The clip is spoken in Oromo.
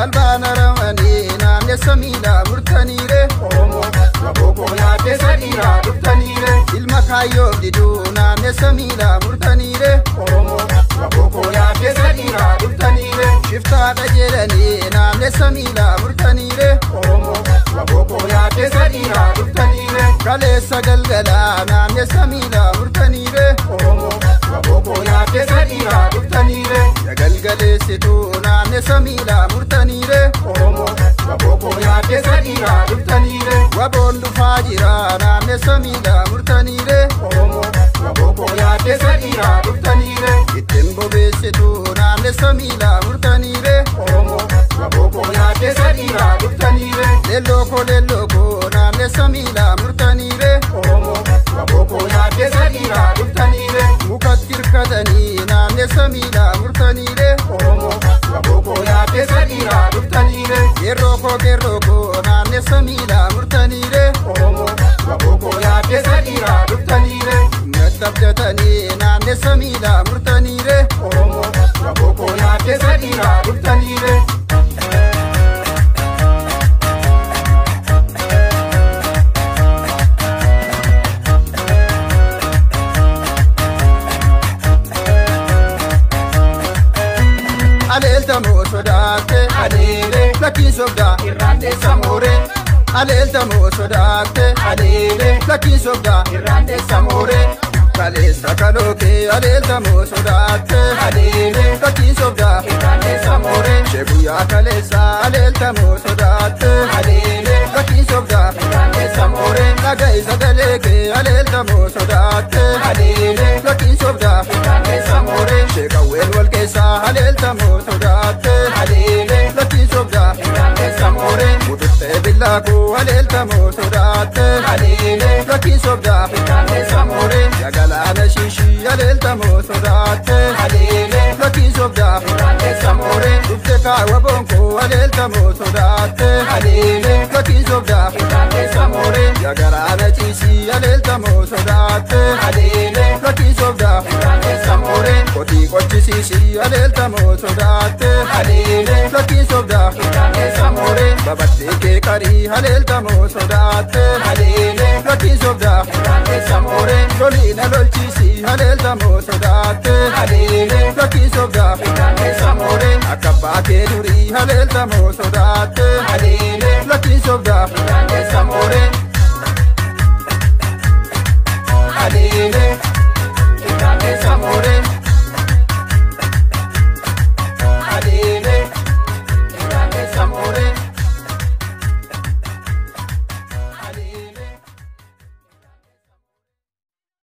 Talbaan aramanii naannessa miila murtaniire Oromoo wabookoo yaaddessa dhiiraa dhuftaniire Ilma kaayyoof diduu naannessa miila murtaniire Oromoo wabookoo yaaddessa dhiiraa dhuftaniire Shiftaadha jedhanii naannessa miila murtaniire Oromoo wabookoo yaaddessa dhiiraa dhuftaniire Kaleessa galgalaa naannessa miila murtaniire Oromoo wabookoo yaaddessa dhiiraa dhuftaniire Galgaleessituu naannessa miila murtaniire Oromoo wabookoo yaaddessa dhiiraa dhuftaniire Waboon dhufaa jira naannessa miila murtaniire Oromoo wabookoo yaaddessa dhiiraa dhuftaniire Ittiin bobeessituu naannessa miila murtaniire Oromoo wabookoo yaaddessa dhiiraa dhuftaniire Leelloo leelloo koo naannessa miila murtaniire Oromoo wabookoo yaaddessa dhiiraa dhuftaniire Mukatti hirkatanii naannessa miila murtaniire Oromoo wabookoo yaaddessa dhiiraa dhuftaniire Qeerroo koo naannessa miila murtaniire Oromoo wabookoo yaaddessa dhiiraa dhuftaniire Natti abdatanii naannessa miila murtaniire Oromoo wabookoo yaaddessa dhiiraa dhuftaniire. Aleeltamoo sodaatte Adeele lakkiin sobdaa irraan deessa mooree Aleeltamoo sodaatte Adeele lakkiin sobdaa irraan deessa mooree Kaleessa kalookee aleeltamoo sodaatte Adeele lakkiin sobdaa irraan deessa mooree Sheeguyyaa kaleessa aleeltamoo sodaatte Adeele lakkiin sobdaa irraan deessa mooree Dhaga'i sagalee kee aleeltamoo sodaatte Adeele lakkiin sobdaa irraan deessa mooree Sheekawween wal keessaa aleeltamoo sodaatte Adeele lakkiin sobdaa irraan deessa mooree Mututtee billaa koo aleeltamoo sodaatte Adeele lakkiin sobdaa irraan deessa mooree Galaana shiishii aleeltamoo sodaatte Adeele lakkiin sobdaa irraan deessa mooree Dhufte kaawwa bonkoo aleeltamoo sodaatte Adeele lakkiin sobdaa irraan deessa mooree Galaana ciisii aleeltamoo sodaatte Adeele lakkiin sobdaa irraan deessa mooree Qotii qochisiisii aleeltamoo sodaatte Adeele lakkiin sobdaa irraan deessa mooree Babattee kee qarii aleeltamoo sodaatte Adeele lakkiin sobdaa irraan deessa mooree Loliina lolchiisii aleeltamoo sodaatte Adeele lakkiin sobdaa irraan deessa mooree Akka abbaa kee durii aleeltamoo sodaatte Adeele lakkiin sobdaa irraan deessa mooree.